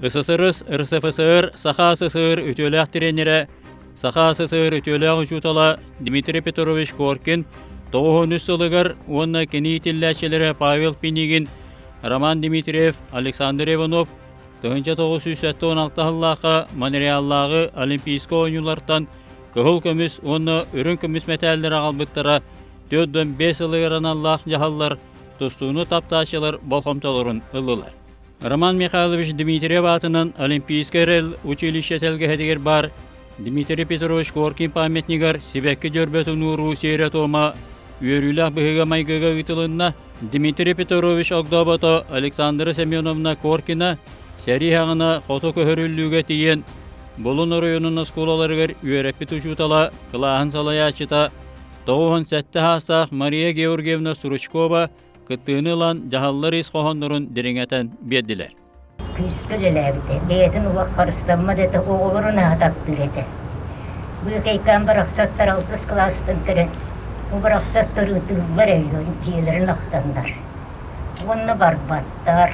СССР, РСФСР, Саха СССР үтүөлээх тренерэ, Саха СССР үтүөлээх учуутала Дмитрий Петрович Коркин 93 сылыгар уонна кини иитиллээччилэрэ Павел Пинигин, Роман Дмитриев, Александр Иванов 1976 сыллаахха Монреаллааҕы Олимпийскай оонньуулартан кыһыл көмүс уонна үрүҥ көмүс мэтээллэри аҕалбыттара 45 сылыгар аналлаах дьаһаллар тустууну таптааччылар болҕомтолорун ыллылар. Роман Михайлович Дмитриев аатынан Олимпийскай эрэл училище тэлгэһэтигэр баар Дмитрий Петрович Коркин памятнигар сибэкки дьөрбөтүн ууруу сиэрэ-туома үөрүүлээх быһыыга-майгыга ыытылынна. Дмитрий Петрович огдообото Александра Семеновна Коркина сэрии хаҕына хоту көһөрүллүүгэ тиийэн Булун оройуонун оскуолаларыгар үөрэппит учуутала, кылааһын салайааччыта 97 саастаах Мария Георгиевна Стручкова кыттыыны ылан дьаһаллар ис хоһооннорун дириҥэтэн биэрдилэр. Күүскэ үлэлээбитэ, бэйэтин олох харыстаммат этэ, оҕолорун аһа таптыыр этэ. Быыкайкаан барахсаттар алтыс кылаастан кэлэн, бу барахсаттар ытыыллар эбит, дьиэлэрин ахтаннар. Уонна барбаттар,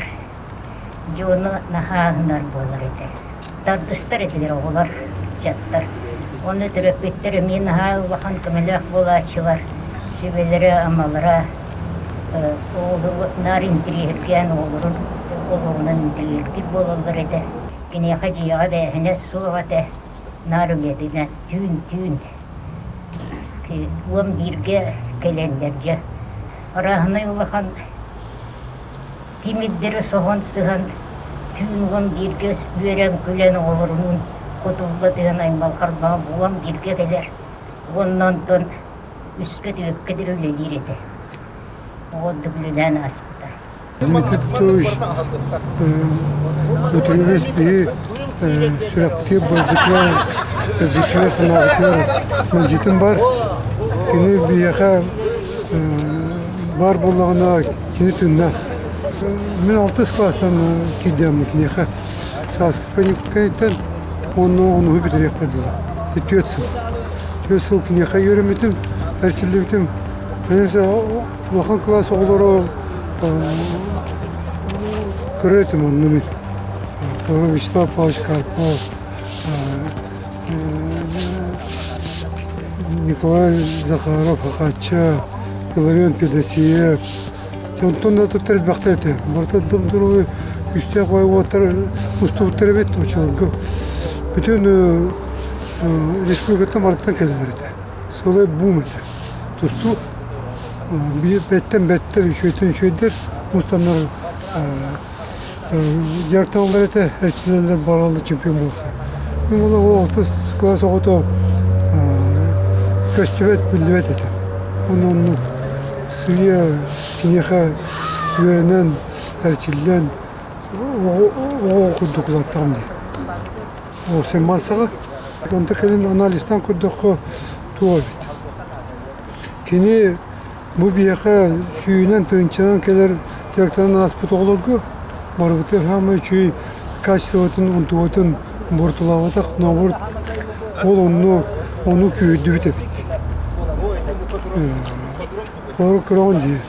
дьону наһаа аһынар буолар этэ. Тардыстар этилэр оҕолор, ыччаттар. Уонна төрөппүттэр эмиэ наһаа улахан көмөлөөх буолааччылар, сүбэлэрэ-амалара оҕолору наар интэриэһиргээн оҕолорун олоҕунан интэриэһиргиир буолаллар этэ. Киниэхэ дьиэҕэ эбээһинэс суох этэ, наар үлэтинэн түүн-түүн 11-гэ кэлэллэр дьэ. Арааһынай улахан Тимирдэри соһон сыһан, түүн 11-гэ үөрэн-күлэн оҕолорунуун кутулла түһэн аймалҕарбаҕа 11-гэ кэлэр уонна онтон үскэ-түөркэ диэри үлэлиир этэ. Оҕо үлэлээн ааспыта. Дмитрий Петрович Петрович биһи сүрэхтиир буолбутугар, өйбүтүгэр, санаабытыгар мэлдьитин бар. Кини биһиэхэ баар буоллаҕына кини тыыннаах. Мин алтыс кылаастан киирдээм киниэхэ сааскы каникултан уонна онуһу бүтэриэхпэр дылы. 4 сыл. 4 сыл киниэхэ үөрэммитим, эрчиллибитим. Улахан кылаас оҕолоро көрөр этим онну мин. Вячеслав Павлович Карпов, Николай Захаров, Хахача, Иларион Педосеев. Онтон да атыттар элбэхтэр этэ. Барыта дом-здоровый күүстээх уолаттар мустубуттар эбит оччолорго. Бүтүн республикаттан барыттан кэлэллэр этэ. Сылай бум этэ. Тустуу бэттэн бэттэр, үчүгэйтэн үчүгэйдэр мустаннар дьарыктаналлар этэ, эрчиллэллэр бараллар чемпион буолта. Мин ол алтыс кылаас оҕото көстүбэт, биллибэт этим. Онон оннук сыыйа киниэхэ үөрэнэн, эрчиллэн оҕо курдук улааттаҕым дии. Ол массаҕа. Онто кэлин анализтаан көрдөххө туох эбит. Кини бу биһиэхэ сүүнэн, тыһыынчанан кэлэр дьарыктанан ааспыт оҕолорго барыбытыгар саамай үчүгэй качествотын, онтубутун буортулаабатах, наоборот, ол онно ону күүһүрдүбүт эбит. Холобур көрөҕүн дии,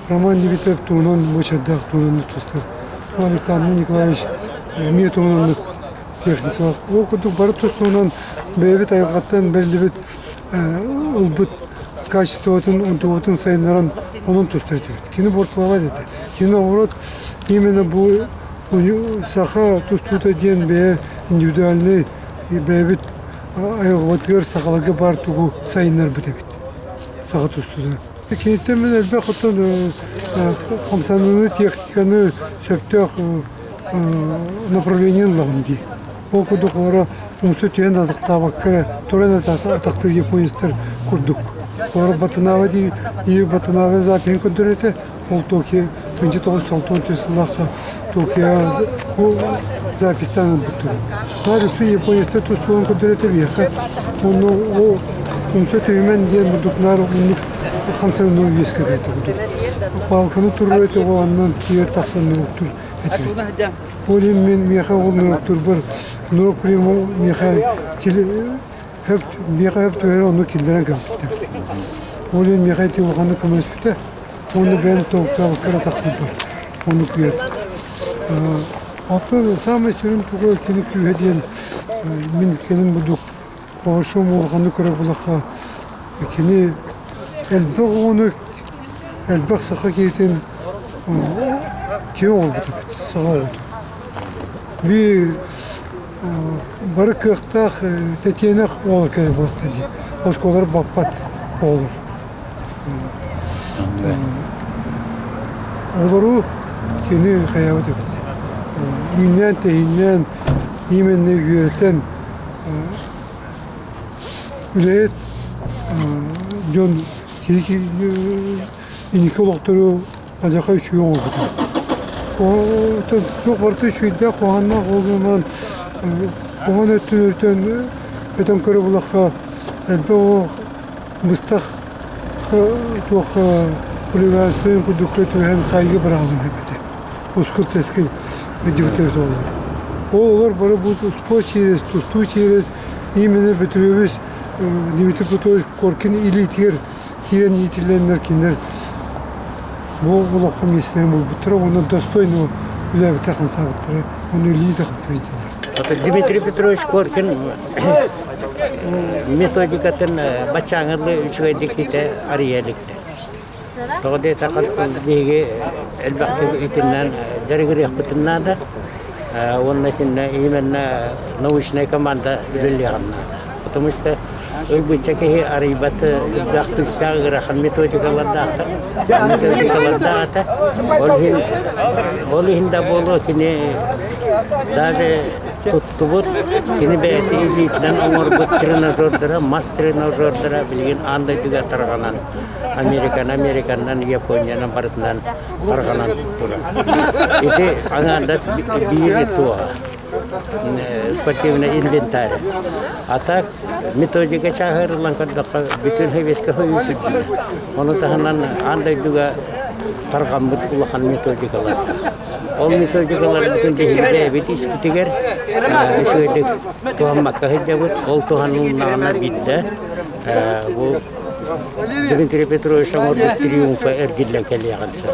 Роман Дмитриев туһунан муочардаах туһунан тустар. Александр Николаевич эмиэ туһунан техникалаах. Ол курдук бары тус-туһунан бэйэбит айылҕаттан бэриллибит ылбыт качествотын, онтубутун сайыннаран онон тустар этибит. Кини буортулаабат этэ. Кини наоборот именно бу саха тустуута диэн бэйэ индивидуальный бэйэбит айылҕабытыгар сахаларга баар тугу сайыннарбыт эбит саха тустуута. Киниттэн мин элбэх оттон хамсаныыны, техниканы сөптөөх направление ыллаҕым дии. Ол курдук олоро умса түһэн атахтаабакка эрэ туран атахтыыр японецтар курдук. Олоро Батанава дии Батанава запиһын көрдөрөр этэ. Ол Токио 1964 сыллаахха Токио записьтан ылбыттар. Наар үксүн японецтар тустугун көрдөрөр этэ биһиэхэ. Онно ол умса түһүмэн диэн курдук наар оннук хамсаныы үөскэтэр этэ курдук. Палканы турар этэ ол аннан киирэр тахсан нуруктур этибит. Ол иһин мин миэхэ ол нуруктурбар нурук приему миэхэ миэхэ хөп түһэр онну киллэрэн кэбиспитэ. Ол иһин миэхэ ити улаханнык көмөлөспүтэ. Уонна бэйэм толкуйдаабакка эрэ тахсыбыппар. Оннук үөрбүт. Оттон саамай сүрүн туга кини күүһэ диэн мин кэлин бурдук по большому улаханнык көрөр булахха кини элбэх оҕону элбэх саха киһитин киһи оҕолбут эбит саха оҕото. Би бары кыахтаах тэтиэнэх уол кэлэр буолахта дии. Оскуолалар баппат оҕолор. Олору кини хайаабыт эбит. Үүннээн-тэһииннээн, именно үөрэтэн үлэһит дьон киһи инники олохтору адьаха үчүгэй оҥорбута. Туох барыта үчүгэйдээх куһаҕаннаах ол гынан куһаҕан өттүн өтөн көрө булахха элбэх оҕо быстах туох хулиганствоын курдукка түһэн хайга быраҕыллар эбитэ. Ускул-тэскил дьыбытыр олор. Ол олор бары бу спорт через, тустуу через именно Петрович Дмитрий Петрович Коркин илиитигэр киирэн иитиллэннэр кинилэр бу олоххо миэстэлэрин булбуттара уонна достойно үлээбитэ хамсаабыттара уонна үлэлии да хамсаабыттар. Дмитрий Петрович Коркин методикатын баччааҥылы үчүгэйдик итэ арыйа иликтэр. Тоҕо диэтэххэ биһиги элбэхтик итиннэн дьарыгырыахпытын наада уонна итиннэ именно научнай команда үлэлиэҕин наада. Потому что ылбычча киһи арыйбат үрдээх түстээх ыарахан методикалардаахтар. Методикалардаах этэ. Ол иһин ол иһин да буолуо кини даже туттубут кини бэйэтэ илиитинэн оҥорбут тренажердара, мас тренажердара билигин аан дойдуга тарҕанан Американ, Американнан, Япониянан барытынан тарҕанан турар. Ити аҥаардас биир туоҕа спортивный инвентарь. А так методика чааһырыллан көрдөххө бүтүн хевеске хойуу сүрдүнэ. Ону таһынан аан дойдуга тарҕаммыт улахан методикалар. Ол методикалар бүтүн биһиги бэйэбит испитигэр үчүгэйдик туһаммакка сылдьабыт. Ол туһанылыннаҕына биирдэ бу Дмитрий Петрович оҥорбут триумфа эргиллэн кэлиэҕин сөп.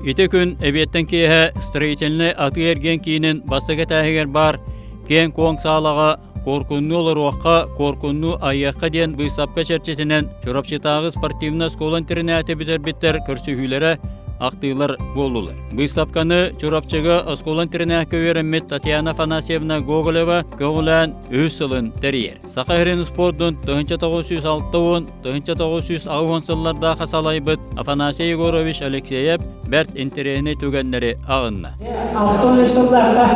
Ити күн эбиэттэн киэһэ строительнай атыы-эргиэн киинин бастакы этээһигэр баар киэҥ-куоҥ саалаҕа Куоркуннуу олоруохха, куоркуннуу айыахха диэн быыстапка чэрчитинэн Чурапчытааҕы спортивнай оскуола интэринээти бүтэрбиттэр көрсүһүүлэрэ ахтыылар буоллулар. Быыстапканы Чурапчыга оскуола интэринээккэ үөрэммит Татьяна Афанасьевна Гоголева көҕүлээн үһүс сылын тэрийэр. Саха сирин спордун 1960-1980 сыллардаах салайбыт Афанасий Егорович Алексеев бэрт интэриэһинэй түгэннэри аҕынна. 60 сыллаахха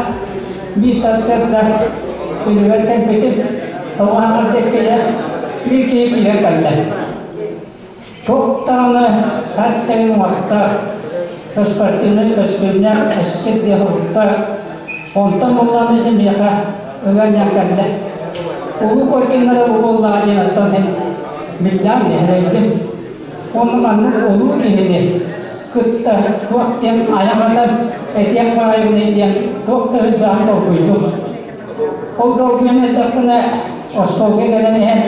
биир сарсыарда үлүгэр кэлбитим, тоҕо биир киһи киирэн кэллэ. Туох даҕаны сарт тэҥин уҥуохтаах, спортивнай көстүүмнээх, эсчик диэх уруттаах, онтон буллаан ити миэхэ ыган кэллэ. Улуу Коркиннара бу буоллаҕа диэн оттон мин биллээн нэһилэйдим. Уонна маннык улуу киһини кытта туох диэн айаҕатан этиэх баҕайыбыный диэн туох да үрдээҕин толкуйдум. Ол долгуйан эттэхпинэ, остуолга кэлэн иһэн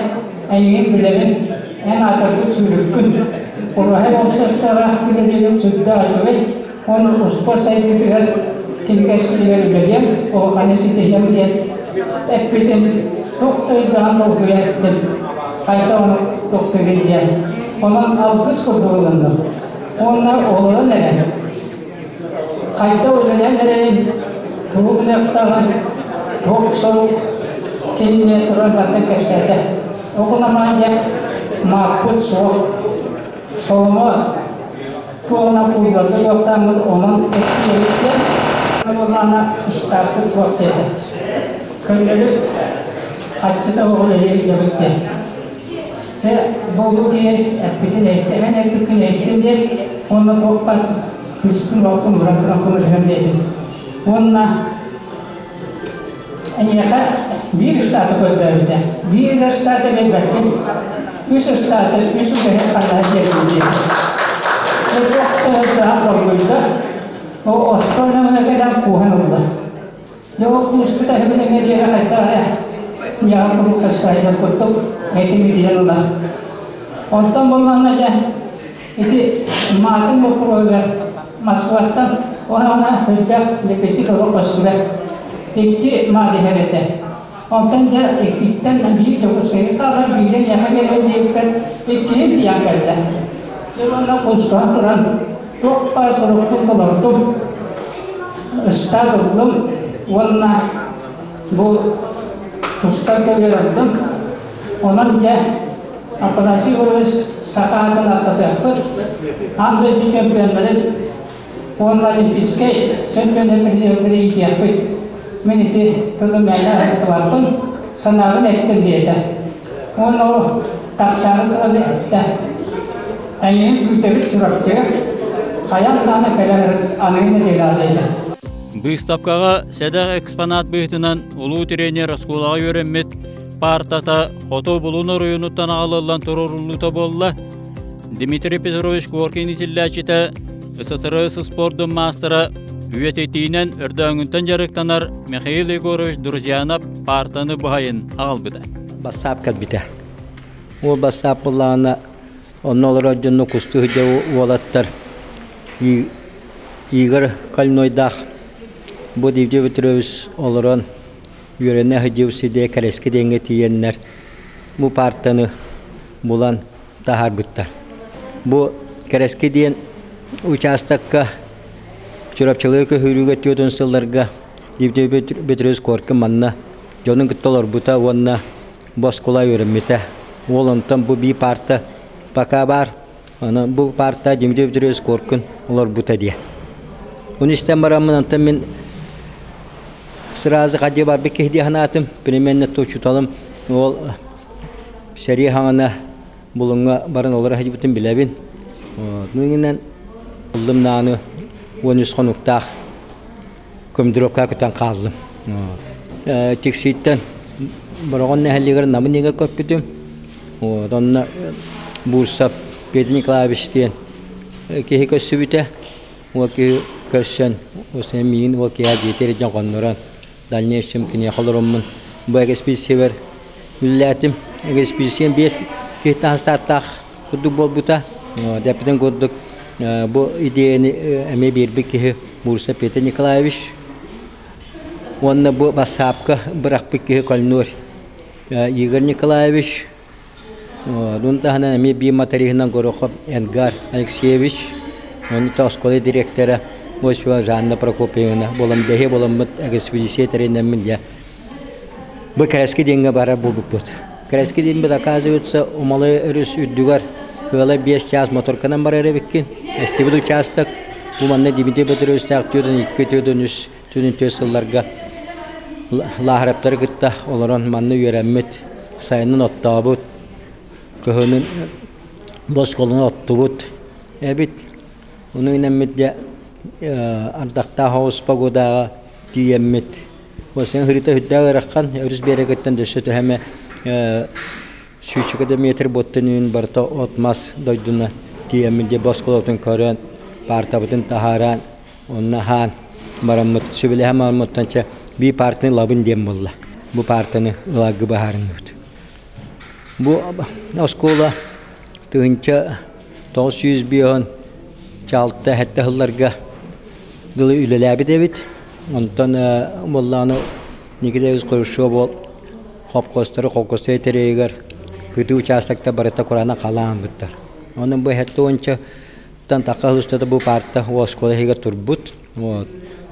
эйигин билэбин, эн аатырбыт сүүрүккүн. Ураһай уопсастыбаҕа үлэлиирим сүрдээх үчүгэй, уонна успуорт сайдыытыгар кинигэ эскилигэр үлэлиэм, улаханы ситиһиэм диэн эппитин туох да өйдөөн долгуйа эттим. Хайдах ону туохтугуй диэн. Онон алгыс курдук ылынным. Уонна олорон эрэ хайда үлэлээн эрэрин, тугу гыныахтааҕын, туох сорук кинини турар бартан кэпсээтэ. Ол гынан дьэ мааппыт суох. Соломо туоҕунан куулларга туохтааммыт онон эттиэбиттэн буоллаҕына ыстааппыт суох диэтэ. Көннөрү харчыта оҕо үлэлиир дьабыт диэн. Чэ, буолуу киһи эппитин эттэ, эн эппиккин эттин диэн уонна туохпар күүспүн-уохпун уран туран көмөлөһөн диэтим. Уонна эйиэхэ биир ыстааты көрдөөбүтэ. Биир ыстааты биэрбэппин. Үс ыстааты үс үгэһин ханнаһа биэрдим диэтим. Туох долгуйда. Ол остуол нөҥүө кэлэн кууһан ылла. Дьэ ол кууспут эһэбин диэри хайдах эрэ миэхэ куруук көрсөөйдөн курдук этим итийэн ылар. Онтон буоллаҕына дьэ ити маатын боппуруоһугар Москваттан Онон элбэх дефицит олох көстүбэт. Икки маадыһар этэ. Онтон дьэ иккиттэн биир Дьокуускайга хаалар, биирдэ миэхэ кэлэр диэбиппэр иккиһин тиийэн кэллэ. Дьэ уонна куустаан туран туох баар сорукпун толордум, ыстаат ыллым уонна бу тустар көбүөр ыллым. Онон дьэ Афанасий Егорович саха аатын ааттатыахпыт, аан дойду чемпионнарын уонна олимпийскай чемпионнар президенттэрин иитиэхпит. Мин ити тылы мээнэ аһыттыбаппын, санаабын эттим диэтэ. Уонна ол тахсаары туран эттэ. Эйигин күүтэбит Чурапчыга, хайаан даҕаны кэлэр аныгы нэдиэлэҕэ диэтэ. Быыстапкаҕа сэдэх экспонат быһыытынан улуу тренер оскуолаҕа үөрэммит паартата Хоту Булун оройуонуттан аҕалыллан туруоруллуута буолла. Дмитрий Петрович Коркин итиллээччитэ, СССР спордун маастара, үйэтитиинэн өрдөөҥүттэн дьарыктанар Михаил Егорович Друзьянов паартаны быһайын аҕалбыта. Бассаап кэлбитэ. Ол бассаап буллаҕына онно олорор дьонно кустуу сылдьар уолаттар Игорь Кальнойдаах бу Дмитрий Петрович олорон үөрэнэ сылдьыбыт сирдэрэ Кэрэски диэҥҥэ тиийэннэр бу паартаны булан таһаарбыттар. Бу Кэрэски диэн учаастакка Чурапчылыы көһүүрүүгэ 40 сылларга Дмитрий Петрович Коркин манна дьонун кытта олорбута уонна босхолой үөрэммитэ. Уол онтон бу бии паарта пока баар. Аны бу паарта Дмитрий Петрович Коркин олорбута диye. Оны истэн бараммын онтон мин сразу хадьы барбыт киһи дии санаатым. Примерно учууталым ол сэрии хаҥана Булуҥҥа баран олоро сылдьыбытын билэбин. Миҥинэн ыллым нааны 13 хонуктаах командировкаҕа көтөн хааллым. Тиксииттэн Бороҕон нэһилиэгэр Намын иҥэ көппүтүм. Онно Бурсов Петр Николаевич диэн киһи көрсүбүтэ. Ол киһи көрсөн, миигин ол киһи дьиэтигэр илдьэн хоннорон, дальнейшем киниэхэ олороммун бу экспедициябар үлэлээтим. Экспедициям биэс киһиттэн хастааттаах курдук буолбута. Дэппитин курдук бу идеяны эмиэ биэрбит киһи Бурсов Петр Николаевич уонна бу бассаапка бырахпыт киһи Кольнур Игорь Николаевич. Онун таһынан эмиэ биир моториһынан Горохов Эдгар Алексеевич, ону оскуола дириэктэрэ Осипова Жанна Прокопьевна буолан бэһиэ буоламмыт экспедиция тэринэммин дьэ бу Кэрэски диэҥҥэ барар буолбуппут. Кэрэски диэммит оказывается Умалай өрүс үрдүгэр ыала 5 чаас моторканан барар эбиккин. Эстибит учаастак бу манна Дмитрий Петровичтаах 42 43 44 сылларга Лааһараптары кытта олорон манна үөрэммит, сайынын оттообут, кыһынын босхолун оттубут эбит. Ону инэммит дьэ ардахтаах оҕус погодаҕа тиийэммит. Осен хырыта үрдээх ыарахан, өрүс биэрэгиттэн дөссө төһөмө сүүчүкэ да метр буоттан үүн барыта от-мас дойдуна тиийэммит дьэ босхолотун көрөн, паартабытын таһааран Онно аһаан бараммыт, сүбэлэһэн бараммыттан чэ бии партияны ылабын диэн буолла. Бу партияны ыларга быһаарынныбыт. Бу оскуола 1905 чаалта сэттэ сылларга дылы үлэлээбит эбит. Онтон буоллаҕына Николаевич Хрущев ол хопхуостары холкуостары тэрийигэр кытыы учаастактар барыта кураанах халаан быттар. Онон бу сэттэ уонча Тан тахха устата бу паарта оскуола иһигэр турбут. Вот.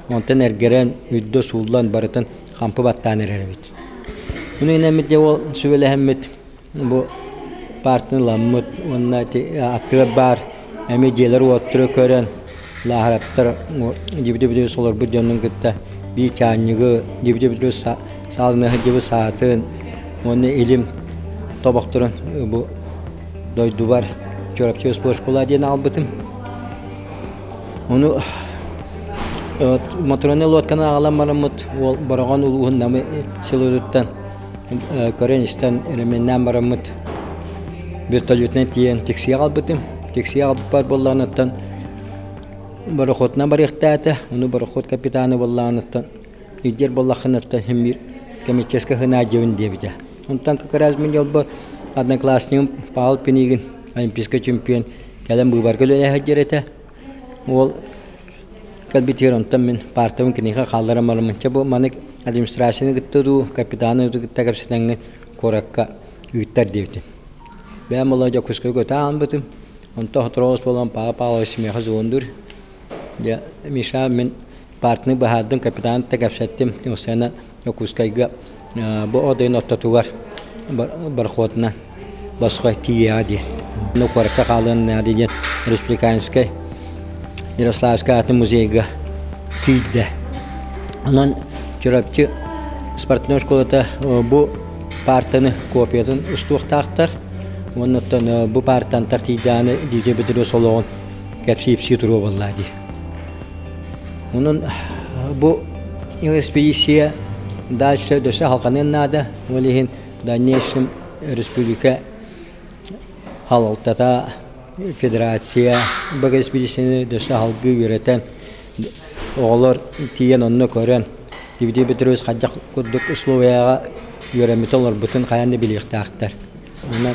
Онтон эргэрэн, үрдэ сууллан барытын хампы баттаан эрэр эбит. Ону инэммит дьэ ол сүбэлэһэммит бу паартаны ыламмыт уонна аттыгар баар эмиэ дьиэлэр уоттары көрөн лааһараптар дьибити-бити солорбут дьонун кытта биир чаанньыгы дьибити-бити саалына сылдьыбыт саатын уонна илим тобохторун бу дойдубар Чурапчы спортшкола диэн аҕалбытым. Ону моторнай лодканы аҕалан бараммыт уол Бороҕон улууһун Намы селотуттан көрөн-истэн ременнээн бараммыт вертолетунан тиийэн тиксигэ аҕалбытым. Тиксигэ аҕалбыппар буоллаҕыттан борохуотунан барыахтаата. Ону борохуот капитана буоллаҕыттан илдьэр буоллаххыныттан син биир коммерческай хынаа дьиэбин диэбитэ. Онтон как раз мин дьолбор одноклассникым Павел Пинигин олимпийскай чемпион кэлэн быыбарга үлэлэһэ сылдьар этэ. Уол Кэлбитигэр онтон мин партабын киниэхэ хаалларан бараммын, чэ бу маннык администрацияны кытта дуу, капитаны кытта кэпсэтэҥҥин куоракка ыыттар диэбитим. Бэйэм буолла Дьокуускайга көтө аанбытым. Онтон сотору буолан Павел Павлович миэхэ звондуур. Дьэ, Миша, мин партияны быһаардым, капитаны кытта кэпсэттим. Осена Дьокуускайга бу от ыйын ортотугар борохуотунан босхо тиийиэҕэ диэн. Ну, куоракка хаалыан наада диэн республиканскай Ярославскай аатын музейга тиийдэ. Онон Чурапчы спортивнай школата бу партаны копиятын устуохтаахтар. Уонна оттон бу партан тиийдэҕинэ Дмитрий Петрович олоҕун кэпсии-ипсии туруо буоллаа дии. Онон бу экспедиция дальше дөссө халҕаныан наада. Ол иһин дальнейшем республика халалтата, федерация бу экспедицияны дөссө салгыы үөрэтэн, оҕолор тиийэн онно көрөн, Дмитрий Петрович хайдах курдук условияҕа үөрэммит олорбутун хайаан да билиэхтээхтэр. Онон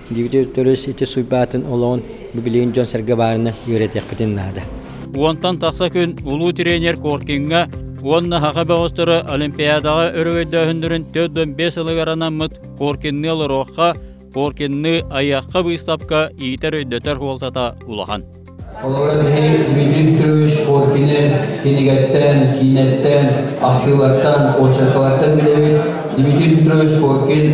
Дмитрий Петрович ити суйбаатын олоҕун бу билигин дьон-сэргэ баарына үөрэтиэхпитин наада. Уонтан тахса күн улуу тренер Коркиҥҥа уонна Саха бөҕөстөрө Олимпиадаҕа өрөгөйдөөһүннэрин 45 сылыгар анаммыт Коркинныы олоруохха, Коркинныы айыахха быыстапка иитэр-өйдөтөр суолтата улахан. Холобура, биһи Дмитрий Петрович Коркины кинигэттэн, киинэттэн, ахтыылартан, очеркалартан билэбит. Дмитрий Петрович Коркин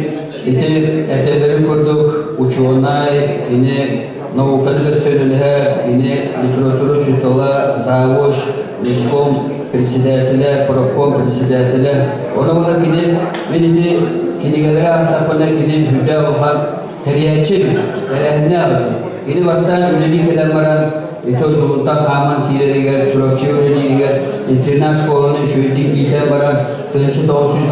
ити этэллэрин курдук учуонай, кини науканы кытта үлэлэһэр, кини литература учуутала, завуч, межком председателэ, профком председателэ. Ону була кини мин ити кинигэлэри аахтахпына кини үрдэ улахан тэрийээччи, тэрээһиннээх Кини бастаан үлэлии кэлэн баран, ити отулунтан хааман киирэригэр, Чурапчы үлэлииригэр интернат школаны үчүгэйдик иитэн баран, 1966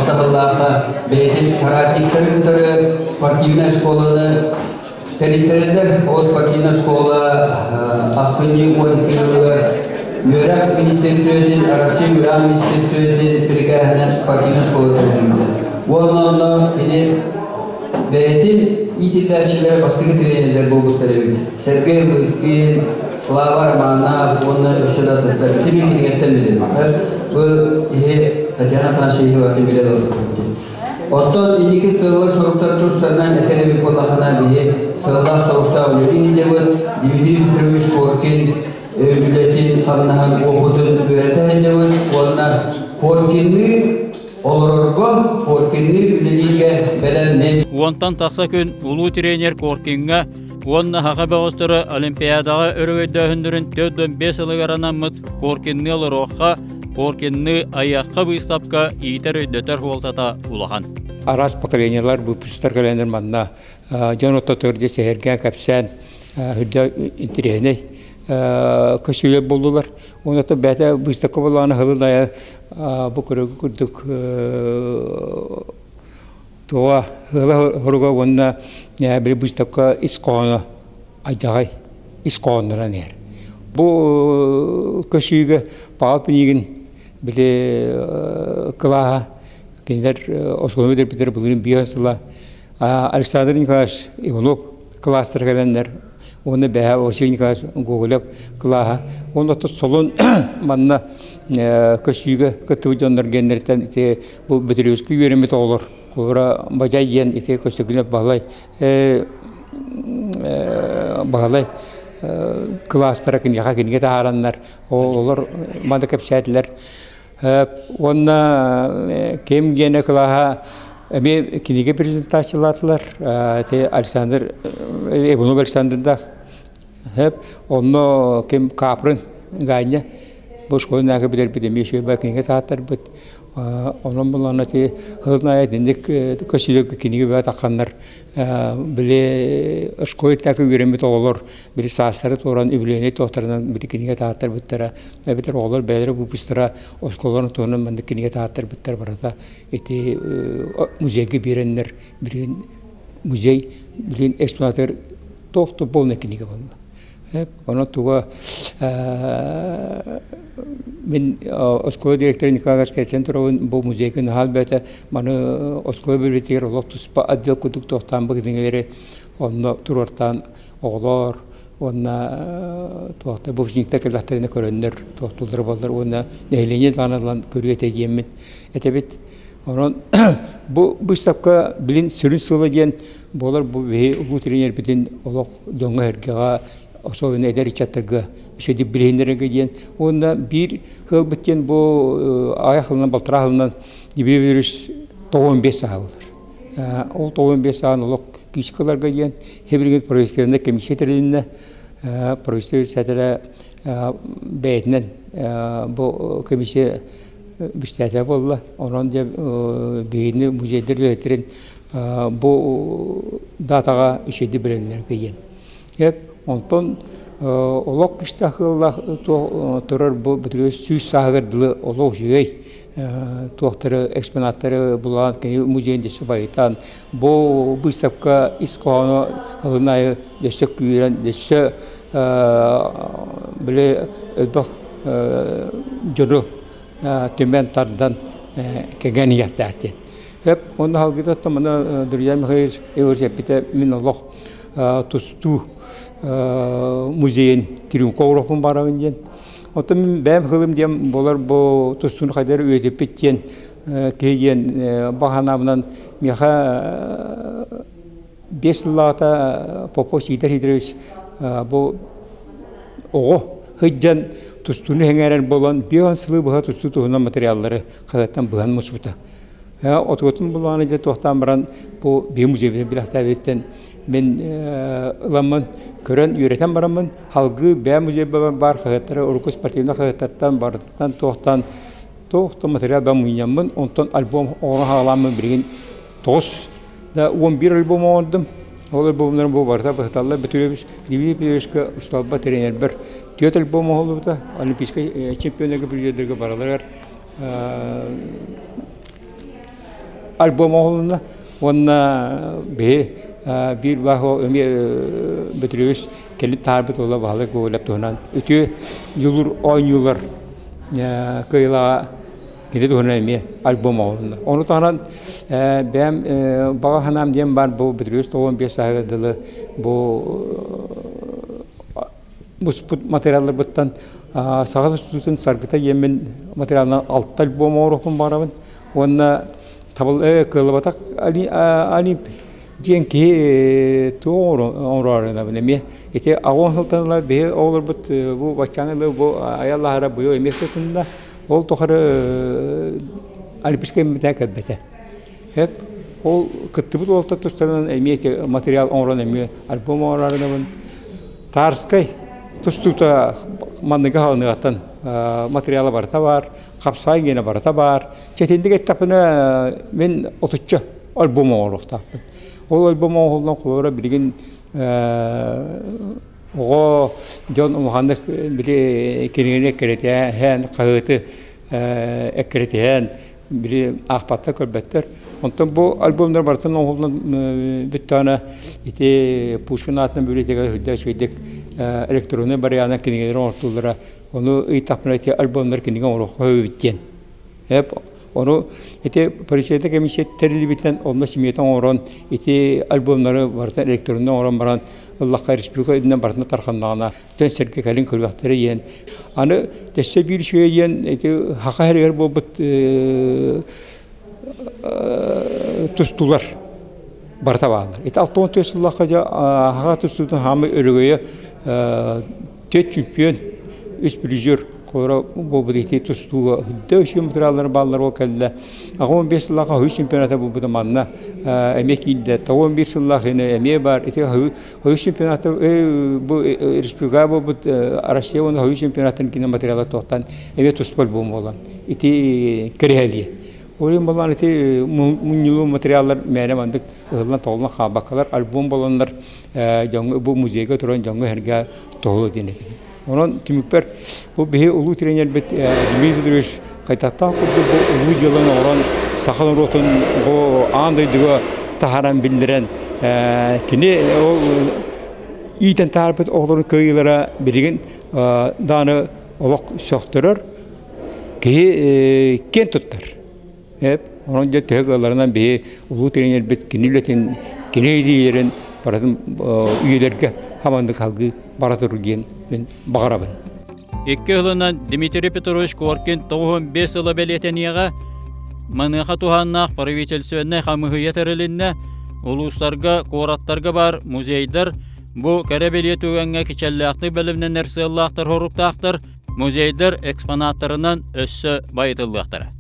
сыллаахха бэйэтин соратниктары кытары спортивнай школаны тэрийтэрэллэр. Ол спортивнай школа ахсынньы 12 сылыгар үөрэх министерствотын, Россия үөрэх министерствотын прикаһынан спортивнай школа тэриллибитэ. Уонна онно кини бэйэтин иитиллээччилэрэ бастакы тренердэр буолбуттар эбит. Сергей Лыткин, Слава Романов уонна өссө да атыттар. Ити мин кинигэттэн билэбин. Бу иһи Татьяна Афанасьева билэн олорбут. Оттон инники сыаллар-соруктар тустарынан этэр эбит буоллахына, биһи сыаллаах соруктаах үлэлии сылдьабыт. Дмитрий Петрович Коркин үлэтин, хамнаһын, уопутун үөрэтэ сылдьабыт уонна Коркинныы олорорго Коркинныы үлэлииргэ бэлэммин. Уонтан тахса күн улуу тренер Коркиҥҥа уонна Саха бөҕөстөрө Олимпиадаҕа өрөгөйдөөһүннэрин 45 сылыгар анаммыт Коркинныы олоруохха, Коркинныы айыахха быыстапка иитэр-өйдөтөр суолтата улахан. Араас поколениелар выпустар кэлэннэр манна дьон ортотугар дьэ сэһэргээн кэпсээн үрдэ интэриэһинэй көсүүлэр буоллулар. Уонна бэйэтэ быыстапка буоллаҕына сылын аайы бу көрөгү курдук туоҕа ыала хоруга уонна били быыстапка ис хоһооно айдаҕай ис хоһооннорон иһэр. Бу көсүүгэ Павел Пинигин били кылааһа кинилэр оскуоланы бүтэрбиттэр былырыын биэс сыла Александр Николаевич Иванов кылаастар кэлэннэр уонна бэһэ Василий Николаевич Гоголев кылааһа уонна солун манна көсүүгэ кыттыбыт дьоннор геннэриттэн ити бу Бөтүрүөскэ үөрэммит оҕолор холобура Бадьай диэн ити Көстөкүүнэп Баһылай Баһылай кылаастара киниэхэ кинигэ таһаараннар олор маны кэпсээтилэр Уонна ким гиэнэ кылааһа эмиэ кинигэ презентациялаатылар. Ити Александр Иванов Александрдаах. Онно ким Капрын Ганя бу школаны бүтэрбит эмиэ үчүгэй кинигэ таһааттарбыт. Онон булан ити сылын аайы итинник көсүлүк кинигэ бөҕө тахханнар били школа үөрэммит оҕолор били саастары туоран үбүлүөйнэй туохтарынан били кинигэ таһааттарбыттара эбэтэр оҕолор бэйэлэрэ выпустара оскуолаларын туһунан маннык кинигэ таһааттарбыттар барыта ити музейга биэрэннэр билигин музей билигин экспонатыгар туох да полный кинигэ буолла. Онон туга мин оскуола директора Николай Иванович кэлсэн турабын бу музейга наһаа элбээтэ маны оскуола библиотекатыгар олох туспа отдел курдук туохтаан бу кинигэлэри онно туруортаан оҕолор Уонна туохта выпускниктар кэллэхтэринэ көрөннөр туохтууллар буоллар уонна нэһилиэнньэ даҕаны ылан көрүө этэ диэммит этэбит. Онон бу быыстапка билин сүрүн сыала диэн буолар бу биһи улуу тренербитин олох дьоҥҥо-сэргэҕэ особенно эдэр ыччаттарга үчүгэйдик билиһиннэрэргэ диэн уонна биир ыалбыт диэн бу аҕыйах сылынан балтараа сылынан Дмитрий 95 сааһа буолар. Ол 95 сааһын олох күүскэ ыларга диэн хибригин правительственнай комиссия тэрилиннэ. Правительство председателэ бэйэтинэн бу комиссия председателэ буолла. Онон дьэ биһигини музейдар үлэһиттэрин бу датаҕа үчүгэйдик билэллэргэ диэн. Онтон олох күүстээх ыаллаах турар бу 100 сааһыгар дылы олох үчүгэй туохтары экспонаттары булан кини музейын дөссө байытан бу выставка ис хоһооно сылын аайы дөссө күүрэн дөссө били элбэх дьону түмэн тардан кэгэн иһиэхтээх диэн. Хөп онно халгыта маны Друзья Михайлович Егорович эппитэ мин олох тустуу музейын триумфка оҥоруохпун баҕарабын диэн. Оттон мин бэйэм сылым диэн буолар бу тустууну хайдах үйэтиппит диэн киһи диэн баҕа миэхэ 5 сыллааҕыта Попов Сидор Сидорович бу оҕо сылдьан тустууну сэҥээрэр буолан 5 сылы быһа тустуу туһунан материаллары хаһыаттан быһан муспута. Отуотун буллаҕына дьэ туохтаан баран бу биһи музейбытын билэхтээбиттэн мин ыламмын көрөн үөрэтэн бараммын салгыы бэйэм музейбар баар хаһыаттары урукку спортивнай хаһыаттартан барытыттан туохтан туох да материал баар мунньаммын онтон альбом оҥорон хаалааммын билигин 9 да 11 альбом оҥордум. Ол альбомнарым бу барыта быһыталлар Петрович Дмитрий Петровичка учууталба тренербэр түөрт альбом оҥоһуллубута олимпийскай чемпионнарга призердэргэ бараларыгар альбом оҥоһулунна уонна биһи биир баах эмиэ Бөтүрүөбүс кэлин таһаарбыт уола Баһылай Гоголев туһунан үтүө дьулуур оонньуулар кыайыылааҕа кини туһунан эмиэ альбом оҥоһулунна. Ону таһынан бэйэм баҕа санаам диэн баар бу Бөтүрүөбүс 95 сааһыгар дылы бу муспут материалларбыттан саха тустуутун саргыта диэммин материалынан алта альбом оҥоруохпун баҕарабын уонна табыл кыаллыбатах Олимп диэн киһи туох оҥороорунабын эмиэ ити аҕа сылтан ыла биһи оҕолорбут бу баччааны ыла бу айаллаһара быйыл эмиэ сытынна ол тухары олимпийскай мэтээ кэлбэтэ Эп ол кыттыбыт уолаттар тустарынан эмиэ ити материал оҥорон эмиэ альбом оҥороорунабын. Тарскай тустуута манныгы хаалыныгаттан материала барыта баар, хапсаай гиэнэ барыта баар. Чэтинник эттэхпинэ мин отучча альбом оҥоруохтаахпын. Ол альбом оҥоһуллан холобура билигин оҕо дьон улаханнык били кинигэни эккирэтиһэн, хаһыаты эккирэтиһэн били аахпаттар, көрбөттөр. Онтон бу альбомнар барытын оҥоһуллан бүттэҕинэ ити Пушкин аатынан библиотекаҕа сүрдээх үчүгэйдик электроннай барыйаанан кинигэлэри оҥортууллара. Ону ыйыттахпына ити альбомнар кинигэ оҥоруохха сөбүт диэн. Эп ону ити полицейскай комиссия тэриллибитинэн онно смета оҥорон ити альбомнары барытын электроннай оҥорон баран ыллахха республика үрдүнэн барытын тарҕаннаҕына төн сиргэ кэлин көрүөхтэрэ диэн. Аны өссө биир үчүгэй диэн ити Саха сиригэр буолбут тустуулар барыта бааллар. Ити 64 сыллаахха дьэ Саха тустуутун хаамай өрөгөйө түөрт чемпион, үс призер холоро буолбут ити тустууга үрдэ үчүгэй материаллар бааллар ол кэллэ. 15 сыллаахха Хойуу чемпионата буолбута манна эмиэ киирдэ. 91 сыллаах эмиэ баар. Ити Хойуу чемпионата бу республика буолбут Россия уонна Хойуу чемпионатын кино материала туохтан эмиэ туспа альбом буолан ити кэрэһэлиэ. Ол иһин буоллаҕына ити мунньулуу материаллар мээнэ маннык ыһыллан-тоҕуллан хаалбаккалар альбом буоланнар дьоҥҥо бу музейга туран дьоҥҥо-сэргэ туһулу диэн этим. Онон түмүкпэр бу биһи улуу тренербит Дмитрий Петрович хайдахтаах курдук бу улуу дьыаланы оҥорон саха норуотун бу аан дойдуга таһааран биллэрэн кини ол иитэн таһаарбыт оҕолорун кыайыылара билигин даҕаны олох сөхтөрөр киһи киэн туттар. Онон дьэ төһө кыалларынан биһи улуу тренербит кини үлэтин, кини идиэйэлэрин барытын үйэлэргэ Хаманнык салгыы бара турар диэн мин баҕарабын. Икки сылынан Дмитрий Петрович Коркин 95 сыла бэлиэтэниэҕэ маныаха туһааннаах правительственнай хамыыһыйа тэрилиннэ, улуустарга, куораттарга баар музейдар бу кэрэ бэлиэ түгэҥҥэ кичэллээхтик бэлэмнэнэр сыаллаахтар-соруктаахтар, музейдар экспонаттарынан өссө байытыллыахтара.